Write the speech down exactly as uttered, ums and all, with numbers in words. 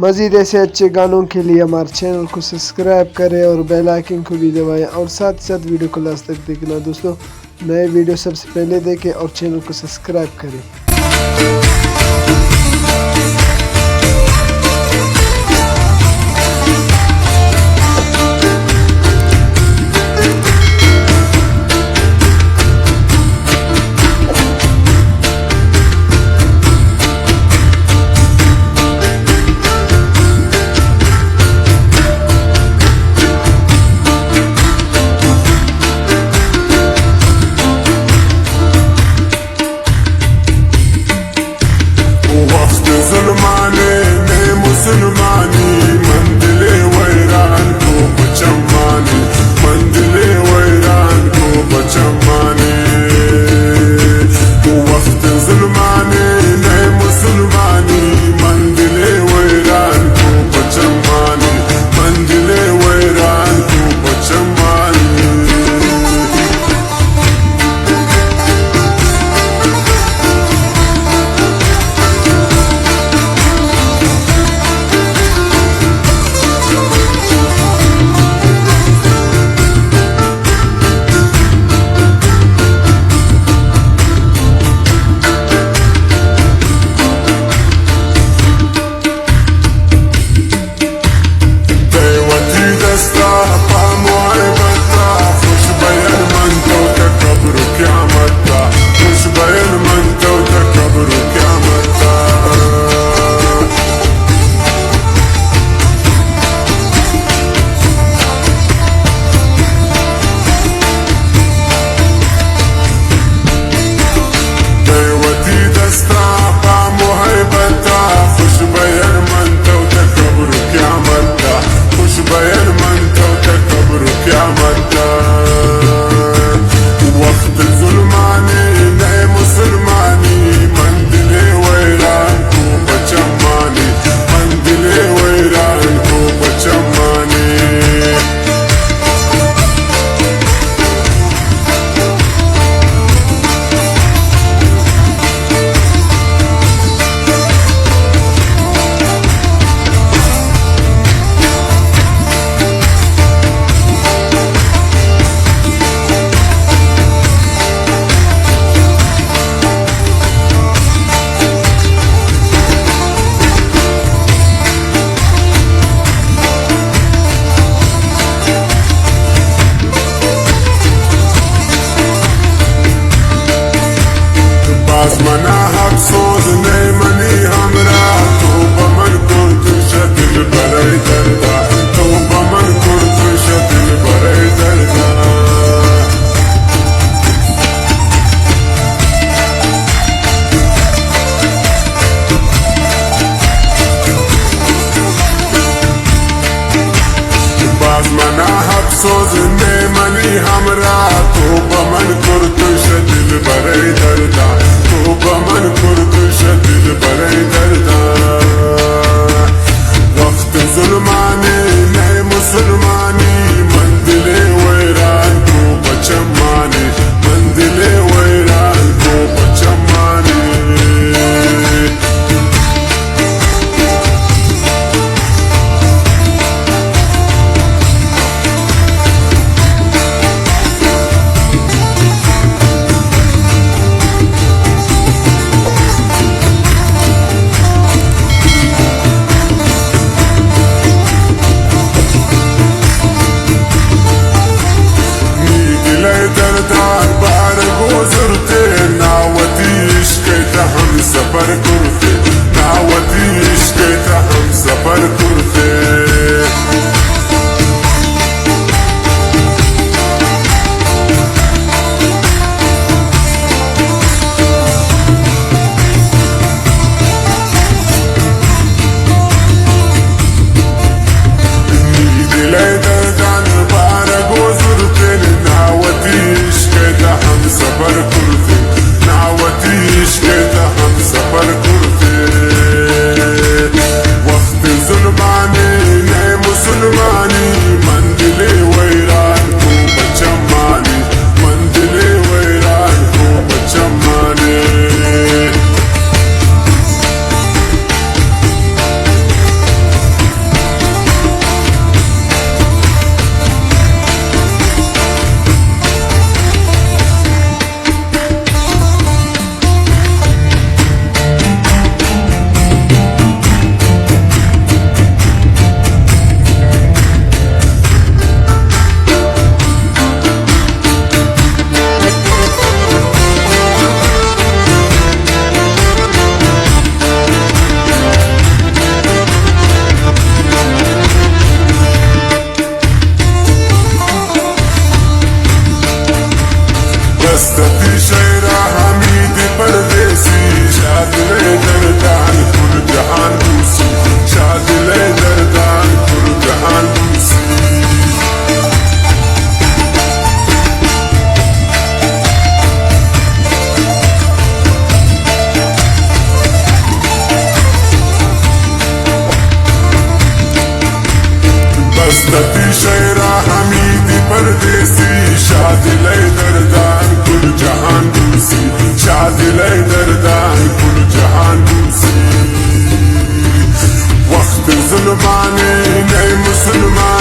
مزید ایسے اچھے گانوں کے لیے ہمارے چینل کو سبسکرائب کرے اور بیل آئیکن کو بھی دبائے، اور ساتھ ساتھ ویڈیو کو لاسٹ تک دیکھنا دوستو۔ نئے ویڈیو سب سے پہلے دیکھے اور چینل کو سبسکرائب کرے۔ وخت ظلمانے نئے مسلمانی، من دل ءِ ویران کو پہ چمانی، من دل ءِ ویران کو پہ چمانی۔ وخت ظلمانے نئے مسلمانی، من دل ءِ ویران کو پہ چمانی، من دل ءِ ویران کو پہ چمانی۔ تیوتی دستا پا محبت تا، خوش بیان من تو تکبر قیامت تا، خوش بیان من تو تکبر قیامت تا۔ تیوتی دستا پا محبت تا، خوش بیان من تو تکبر قیامت تا، خوش بیان من تو تکبر قیامت تا۔ وخت ظلمانے نئے مسلمانی، من دل ءِ ویران کو پہ چمانی، من دل ءِ ویران کو پہ چمانی۔ باز منا افسوز نئے منی ہمراہ، توبہ من کرتش دلبرئے دردا، توبہ من کرتش دلبرئے دردا۔ باز منا افسوز نئے منی ہمراہ، توبہ من کرتش دلبرئے دردا، توبہ من کرتش دلبرئے دردا۔ وخت ظلمانے نئے مسلمانی، من دل ءِ ویران کو پہ چمانی، من دل ءِ ویران کو پہ چمانی۔ تتی شئیرا حمید پردیسی، شاہ دل ءِ دردان کل جہان دوسی، شاہ دل ءِ دردان کل جہان دوسی۔ وخت ظلمانے نئے مسلمان